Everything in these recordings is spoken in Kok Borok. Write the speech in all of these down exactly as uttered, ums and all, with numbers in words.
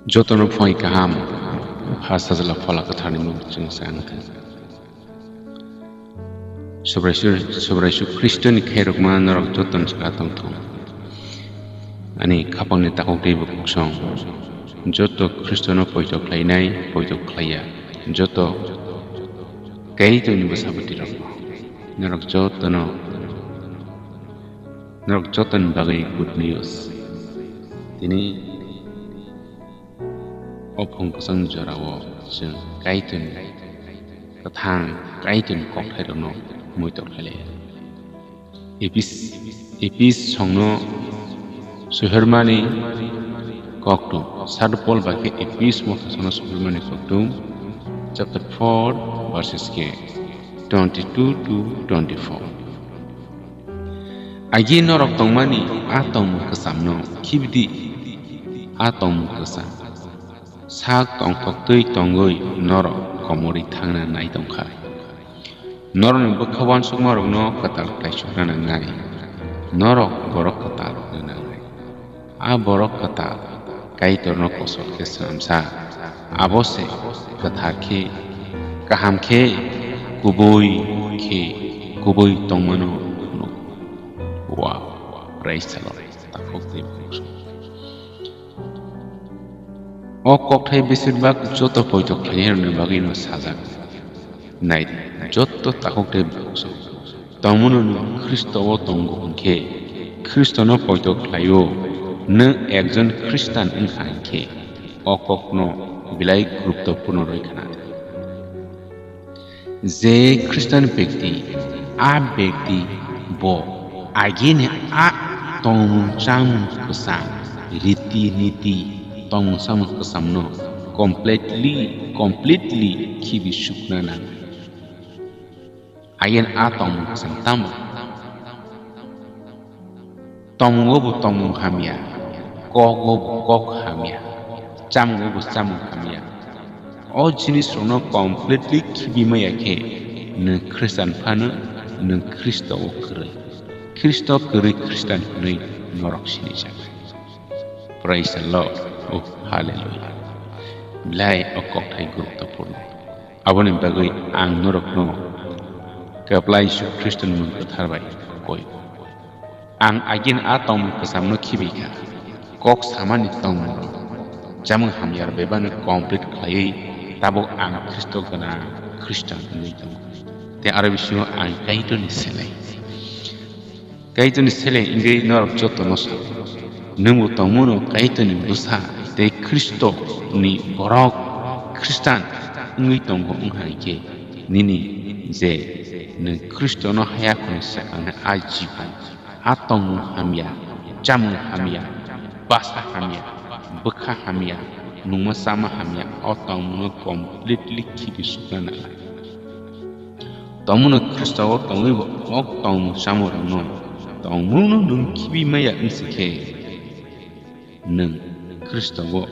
Jotono phai kaham, ha sajla phola kwtharni mung chwng sa ang kha. Subraisur, Subraisur Khristoni khairokma norok jotono chwla tongthung. Ani khapangni takhuk tei bukhuk song. Joto Khristono poito khlainai, poito khlaiya. Joto Kaitorni bwsa bwtwi rokno. Norok jotono, norok jotoni bagwi good news. Tini o phung kwchangni jorao chwng Kaitorni kwthang, Kaitorni kokthairokno muitor khlai laio. Epis-, Epis songno sohormani kokthum, Sadhu Pol bai khe Epis mothasongno sohormani kokthum, chapter four, verses khe twenty-two to twenty-four. Agi norok tongmani a tongmung kwchamno khibidi, a tongmung kwcham sak tongthok twi tongwi norok komorwi thangna nai tongkha. Norokni bwkha uansukmarokno kwtal khlai sukna nangnai, norok borok kwtal wngna nangnai. A borok kwtal Kaitorno kosol khe swnamsa, abo se kwthar khe, kaham khe, kubui khe, kubui tongmano phunuk. Wow, praise the Lord. Takhuk tei bukhuk song. O kokthai besirbak joto poito khlainairokni bagwino sajak. Nai di, joto takhuk tei bukhuk song. Tongmano nwng Khristo-o tongo hwnkhe, Khristono poito khlaio, nwng ekjon Khristan wngkha hwnkhe, o kokno belai guruttopurno rwi khna di. Je Khristan bekti, a bekti bo agini a tongmung chamung kwcham, riti niti, tongmung chamung kwchamno completely, completely khibi sukna nangnai. Ayen a tongmung kwcham tamo? Tongmungo bo tongmung hamya, kogo bo kok hamya, chamungo bo chamung hamya. O jinisrokno completely khibi maya khe nwng Khristan phano nwng Khristo-o kwrwi. Khristo kwrwi Khristan hwnwi norok sinijak. Praise the Lord. Oh, hallelujah. Belai o kokthai guruttopurno. Aboni bagwi ang norokno Kwplai Jisu Khristoni mung kwthar bai koi. Ang agini a tongmung kwchamno khibi kha. Kok samani tongmung, chamung hamya bebano complete khlaiwi tabuk ang Khristo gwnang Khristan wngwi tongo. Tei aro bisingo ang Kaitorni seleng. Kaitorni seleng wngwi norok jotono sa. Nwngbo tongmano Kaitorni bwsa tei Khristoni borok Khristan wngwi tongo wngkha hwnkhe nini je nwng Khristono haya khwlai swkangni a jibon, a tongmung hamya, chamung hamya, bwsa hamya, bwkha hamya, nungma chama hamya, o tongmungno completely khibi sukna nangnai. Tongmungno Khristo-o tongwi bo o tongmung chamung rokno tongmungno nwng khibi maya wngsi khe nwng Khristo-o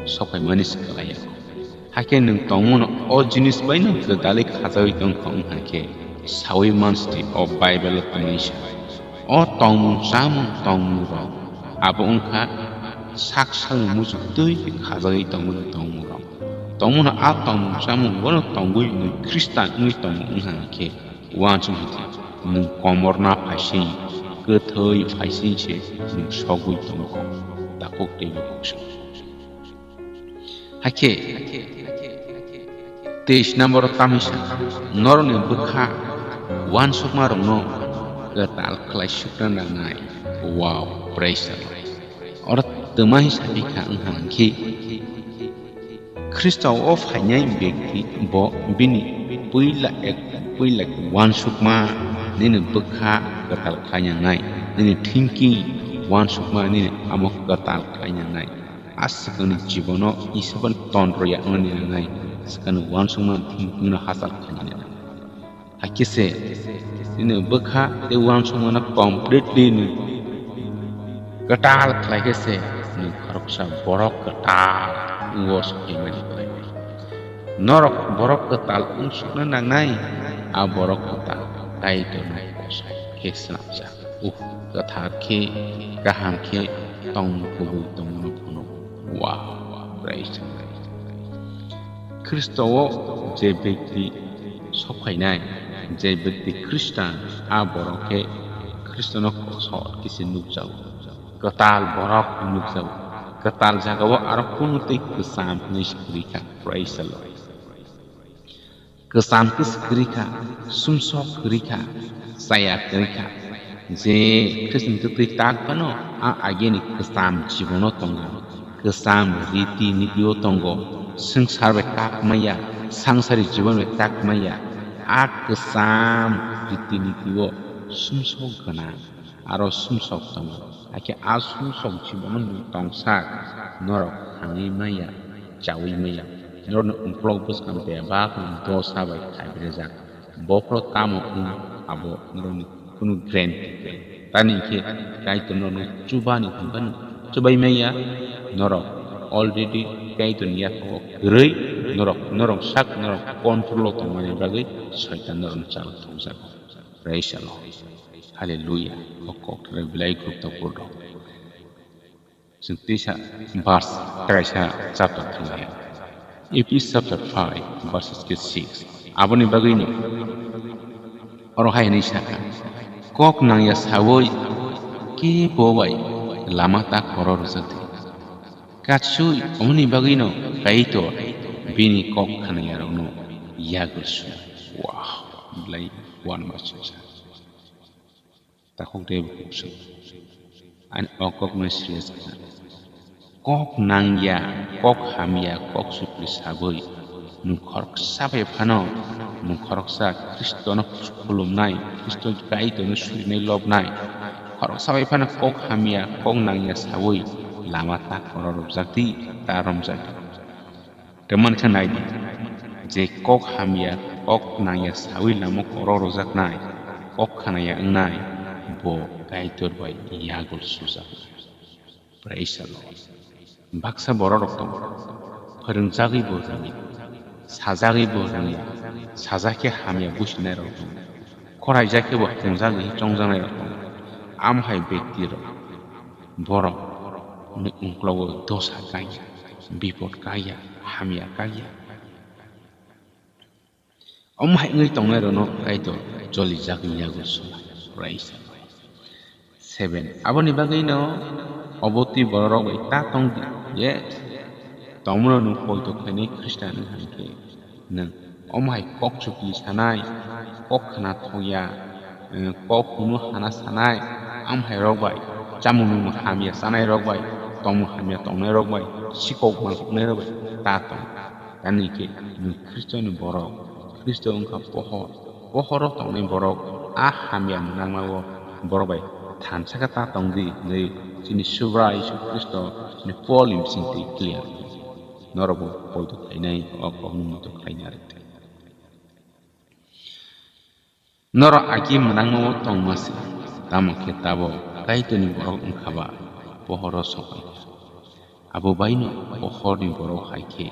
sokphaimani se kwlaiya. Hakhe nwng tongmungno o jinis baino gwdalwi khajagwi tongkha wngkha khe saui mansti o Bible-o tongwi sa. O tongmung chamung tongmung rok abo wngkha sak sakni muchuk twi khajagwi tongmani tongmung rok. Tongmungno a tongmung chamung bono tongwi nwng Khristan wngwi tongmung wngkha khe uansuk hwnkhe nwng komorna phaising, kwthwi phaising se nwng sogwi tongo. Takhuk tei bukhuk song. Hakhe teis number o tamisa norokni bwkha uansukmarokno kwtal khlai sukna nangnai. Wow, praise the Lord. Oro twma hwnsa bikha wngkha hwnkhe Khristo-o phainai bekti bo bini puila ek, puila uansukma nini bwkha kwtal khlai nangnai, nini thinking uansukma nini amo kwtal khlai nangnai. A swkangni jibono Isabel ton rwya wngna nangnai, swkangni uansukma thinkingno hachal khlaina nangnai. Hakhe se nini bwkha tei uansukmano completely nwng kwtal khlai khe se nwng khoroksa borok kwtal wngwi sokphaimani. Norok borok kwtal wngsukna nangnai, a borok kwtal Kaitorno kosok khe swnamjak. Uh, kwthar khe, kaham khe tongmung kubui tongmano phunuk. Wow. Khristo o je bekti sophainai, je bekti Khristan, a borok khe Khristono kosor khe se nukjago. Kwtal borok nukjago. Kwtal jagao aro kunu tei kwcham hwnwi se kwrwi kha. Praise the Lord. Kwcham khe se kwrwi kha, sumsok kwrwi kha, chaya kwrwi kha. Je Khristo ni twtwi tak phano a agini kwcham jibono tongo. Kwcham riti niti o tongo. Swngchar bai kak maya, sangsari jibon bai kak maya. A kwcham riti niti o sumsok gwnang, aro sumsok tongo. Hakhe a sumsok jibono nwng tongsak, norok hangwi maya, chawi maya. Norokni uklok bwskang bebak dosa bai khaibrijak. Bophoro tamo wng abo norokni kunu guarantee kwrwi. Tamni hwnkhe Kaitor norokno chubani hwnkheno chubai maya, norok already Kaitorni yaphao kwrwi, norok, norok sak, norok control o tongmani bagwi Soitan norokno chalo thokjago. Praise the Lord. Hallelujah. O kok belai guruttopurno. Chwng tisa verse kwraisa chapter thanglaio. Ephesians chapter five, verses ke six. Aboni bagwino oro hai hwnwi sakha, "Kok nangya sawi kebo bai lama ta koro rwjakdi. Katswi omoni bagwino Kaitor bini kok khnayarokno yagul su." Wow, belai uanma songsa. Takhuk de bukhuk sung. Ani o kokno serious kha. Kok nangya, kok hamya, kok supli sagwi. Nwng khoroksa bai phano, nwng khoroksa Khristono khulumnai, Khristo Kaitorno surinai lobnai. Khoroksa bai phano kok hamya, kok nangya sagwi lama ta koro rwjakdi, ta romjakdi. Tei mankha naidi, je kok hamya, kok nangya sawi lama koro rwjaknai, kok khanaya wngnai, bo Kaitor bai yagul sujak. Praise the Lord. Baksa bororok tongo, phwrwngjagwi bo rwngya, sajagwi bo rwngya, sajak khe hamya buchinairok tongo, khoraijak khe bo thwngjagwi chongjaknairok tongo. Amo hai bektirok, borok ni ungklogo dosa kaiya, bipot kaiya, hamya kaiya. Omo hai wngwi tongnairokno Kaitor jolijak wngya bo swngo. Praise the Lord. Seven. Aboni bagwino obo twi bororok bai ta tong di. Yes. Tongmano nwng poito khainai Khristian wng hai khe nwng omo hai kok chukli sanai, kok khna thokya, eh, kok hunu hana sanai, am hai rok bai, chamung nung hamya sanai rok bai, tongmung hamya tongnai rok bai, sikok mal hoknai rok bai ta tong. Tamni khe nwng Khristoni borok, Khristo wngkha pohor, pohoro tongnai borok a hamya mwnangmao borok bai thansa khe ta tong di hwnwi chini Subrai Jisu Khristo ni Pol ni bising twi clear. Norokbo poito khainai o kokno muitu khlaina rwdi. Norok agi mwnangmao tongma se, tamo khe tabok Kaitorni borok wngkha ba pohoro sopai kha. Abo baino pohorni borok hai khe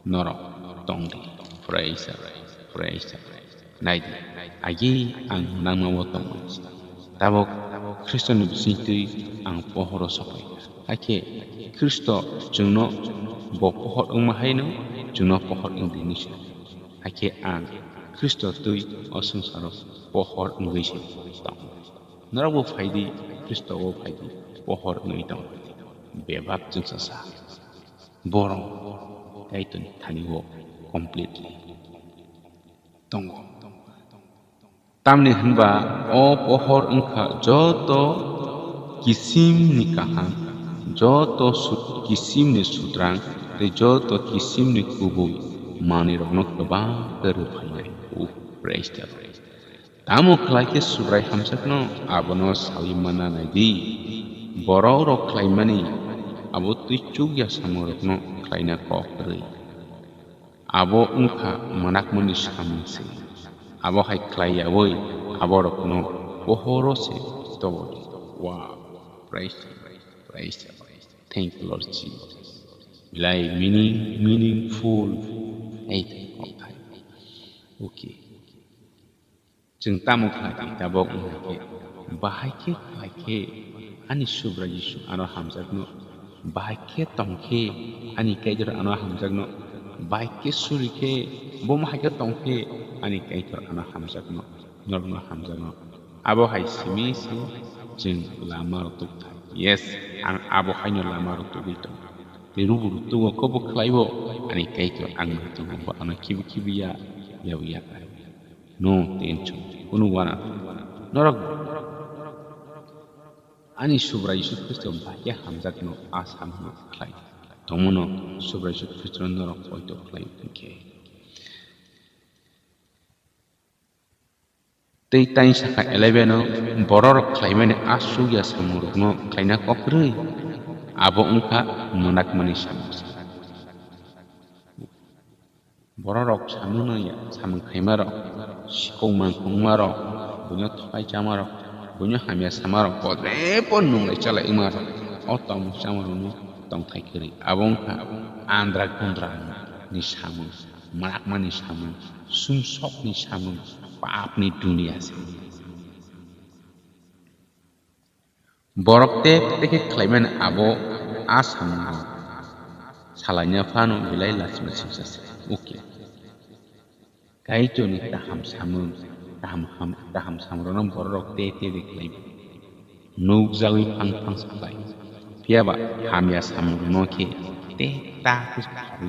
norok tong di. Praise the Lord. Praise the Lord. Nai di, agi ang mwnangmao tongma se, tabok Khristoni bising twi ang pohoro sopai kha. Hakhe Khristo chwngno bo pohor wngma haino chwngno pohor wng di hinwi sa. Hakhe ang Khristo twi o swngcharo pohor wngwi se tongo. Norokbo phai di, Khristo o phai di, pohor wngwi tong. Bebak chwngsa sa. Borok Kaitorni thani o completely tongo. Tamni hwnba o pohor wngkha joto kisimni kaham, joto sut-, kisimni sutrang tei joto kisimni kubui manwirokno kwbang khe rwphainai. Oh, praise the Lord. Tamo khlai khe Subrai hamjakno abono saui manna nai di. Borok rok khlaimani abo twi chukya samungrokno khlaina kok kwrwi. Abo wngkha mwnakmani samung se. Abo hai khlai yaui aborokno pohoro se tobo di. Wow, praise the Lord, praise the Lord. Thank you, Lord Jesus. Belai meaning, meaningful. Ei, okay. Chwng tamo khlai di, tabok wngkha khe, bahai khe khlai khe ani Subrai Jisu ano hamjakno Bahai khe tong khe ani Kaitor ano hamjakno, bahai khe suri khe, bomo hai khe tong khe ani Kaitor ano hamjakno, norokno hamjakno. Abo hai simi se chwng lama rok tuk thai. Yes, ang abo haino lama rok tugwi tongo. Tei ruburu tugo kobo khlaibo ani Kaitor ang no tongo, bo ano khibi khibi ya, ya ya. No tension, kunu wana. Norok ani Subrai Jisu Khristo bahai khe hamjakno a samung khlai tongmano Subrai Jisu Khristo norok poito khlai hwnkhe. Tei taini saka eleven o bororok khlaimani aswk ya samungrokno khlaina kok kwrwi, abo wngkha mwnakmani samung. Bororok samungno ya samung khaimarok, sikok mangkhungmarok, buino thokai chamarok, buino hamya samarok, bodrebo nunglai chalai wngmarok, o tongmung chamarokno tongthai kwrwi. Abo wngkha andra kundra ni samung, mwnakmani samung, sumsokni samung, papni dunia se. Borok te te khe khlaimani abo a samung salaina phano belai lachima singsa se. Okay. Kaitorni kaham samung, kaham ham-, kaham samrokno bororok te te de khlai. Nukjagwi phang phang sa khlai. Phiya ba hamya samungrokno khe te ta khe khlai.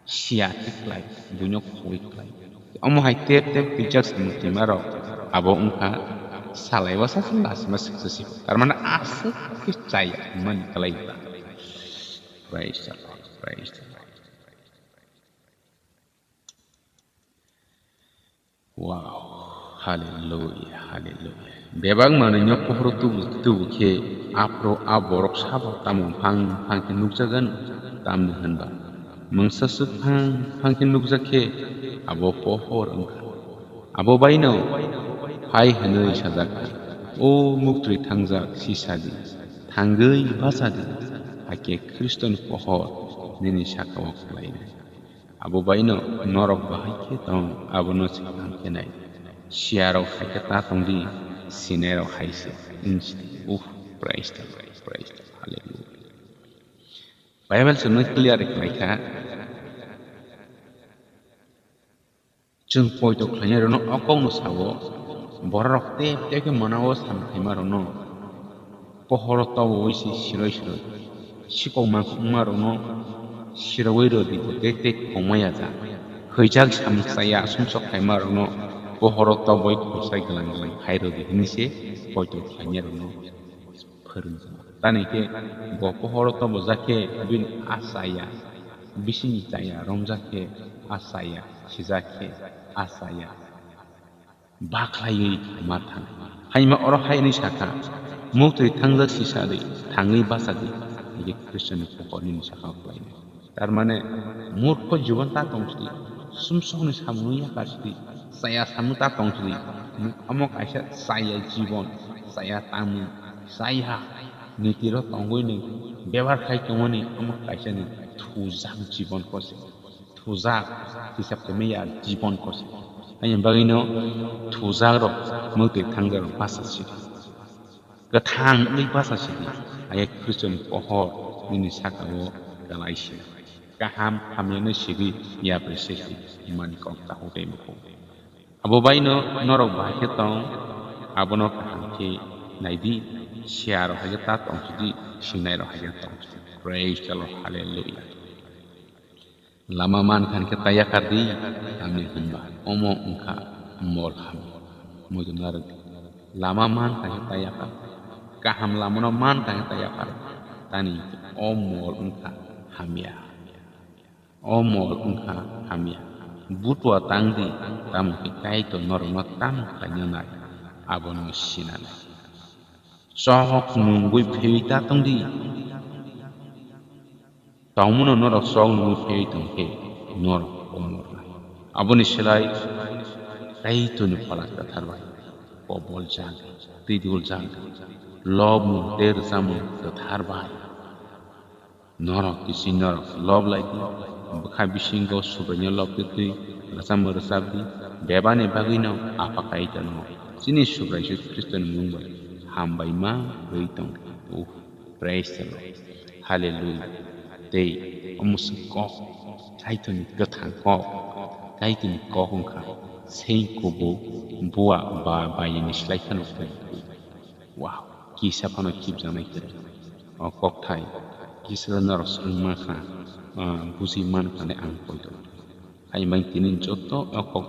Siya khe khlai, buino khogwi khlai. Omo hai tep tep twijak samung twimarok abo wngkha salai bwsa se lachima singsa se. Tar mane aswk khe chaya hwnmani kwlai ta. Praise the Lord, praise the Lord. Wow, hallelujah, hallelujah. Bebak manwino pohoro tubu tubu khe aphuru a borok sabo tamo phang phang khe nukjagano, tamni hwnba mungsa swk phang phang khe nukjak khe abo pohor wngkha. Abo baino phai hwnwi sajak kha, "O muktwi thangjak, sisadi, thangwi bachadi, hakhe Khristoni pohor nini saka-o khlainai." Abo baino norok bahai khe tong, abono se kaham khe nai. Siyarok hai khe ta tong di, sinairok hai se wng si di. Uf, praise the Lord, praise the Lord, hallelujah. Bible se no clear khlai kha. Chwng poito khlainairokno o kokno sao, bororok tep tep khe mwnao samung khaimarokno pohoro toboui se siroi siroi, sikok mangkhungmarokno sirogwi rw di, tei tei khongma ya ja. Hwijak samung chaya sumsok khaimarokno pohoro toboui khosai glang glang khai rw di hwnwi se poito khlainairokno phwrwngjago. Tani khe bo pohoro tobojak khe bini a chaya, bisingni chaya romjak khe a chaya, sijak khe a chaya bakhlaiwi ma thang. Haima oro hai hwnwi sakha, "Muktwi thangjak sisadi, thangwi bachadi," hingkhe Khristoni pohor nini sakao khlainai. Tar mane, murkho jibon ta tong sidi, sumsokni samungno yakar sidi, chaya samung ta tong sidi, omo kaisa chaya jibon, chaya tamung, chaya nitiro tongwi nwi bebhar khai tongmani omo kaisa ni thujak jibon kose, thujak hisab khe maya jibon kose. Ani bagwino thujakrok muktwi thangjakrok basa sidi. Kwthang wngwi basa sidi, hai khe Khristoni pohor nini saka-o kwlai se. Kaham hamyano sidi, yapri se si, hwnmani kok takhuk tei bukhuk. Abo baino norok bahai khe tong, abono kaham khe nai di, siyarok hai khe ta tong sidi, sinairok hai khe tong sidi. Praise the Lord, hallelujah. Lama man kha hwn khe ta yakar di, tamni hwn ba omo wng kha mol hamya. Muitu narwk di. Lama man kha hwn khe ta yakar. Kaham lamano man kha hwn khe ta yakar. Tani o mol wng kha hamya. O mol wng kha hamya. Butua tang di, tamo khe Kaitor norokno tamo khlaina nai, abono sinanai. Chok nungwi phewi ta tong di. Tongmano norok chok nungwi phewi tong khe norok omor nai. Aboni slai Kaitorni Phola Kwthar bai kobol jak, twi dul jak, lobmung tei rwchapmung kwthar bai norok kiching norok lob lai di. Bwkha bisingo Subraino lob twi twi rwchapmung rwchap di. Bebani bagwino Apha Kaitorno chini Subrai Jisu Khristoni mung bai hambai ma rwi tong kha. Praise the Lord. Hallelujah. Tei o mwswk kok, Kaitorni kwthang kok, Kaitorni kok wngkha, seng kubuk, bua ba bayini slai phano kwrwi. Wow, kisa phano khibjaknai kwrwi. O kokthai kisa norok swrwng mankha, ah, bujui mankha hinwi ang koi tongo. Haini bagwi tini joto o kok